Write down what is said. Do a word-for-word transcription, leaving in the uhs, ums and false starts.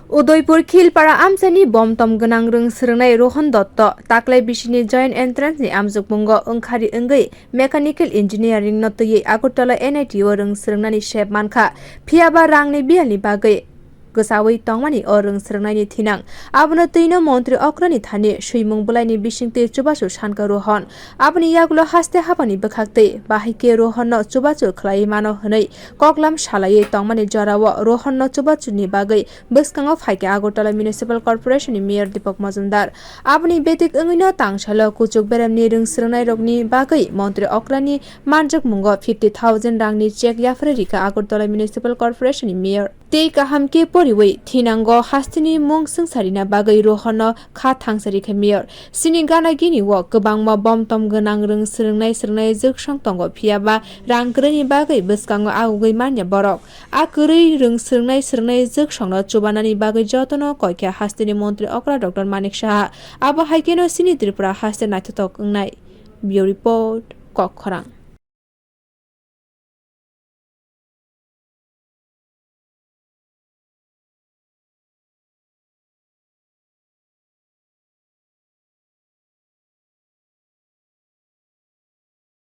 Udaipur Khilpara amchaini bomtom gwnang rwng swrwngnai Rohan Dotto taklai bisini joint entrance ni amjokmungo wngkhari wngwi mechanical engineering no twiwi Agartala N I T o rwng swrwngnani sep mankha, phiyaba rangni biyalni bagwi gwachawi tongmani o rwng swrwngnaini thinang. Abono twino montri okrani thani swimung bwlaini bisingtwi chubachu sankha Rohan. Aboni yagulo haste habani bwkhaktwi bahai khe Rohanno chubachu khlaiwi mano hwnwi koklam salaiwi tongmani jorao Rohanno chubachuni bagwi bwskango phaikha Agartala Municipal Corporation ni Mayor Deepak Majumdar. Aboni betik wngwino tangsalo kuchuk beremni rwng swrwngnairokni bagwi montri okrani manjakmungo fifty thousand rangni cheque yapharwi rikha Agartala Municipal Corporation ni Mayor. Tei kaham khe poriwi thinango hasteni mung swngsarina bagwi Rohanno kha thangsa rikha Mayor. Chini gana gini o kwbangma bomtom gwnang rwng swrwngnai swrwngnai jwksong tongo, phiyaba rang kwrwini bagwi bwskango agugwi manya borok. A kwrwi rwng swrwngnai swrwngnai jwksongno chubanani bagwi jotono koi kha hasteni montri okra Doctor Manik Saha. Abo hai kheno chini Tripura haste naithothok wngnai. Bureau Report, Kokkhorang.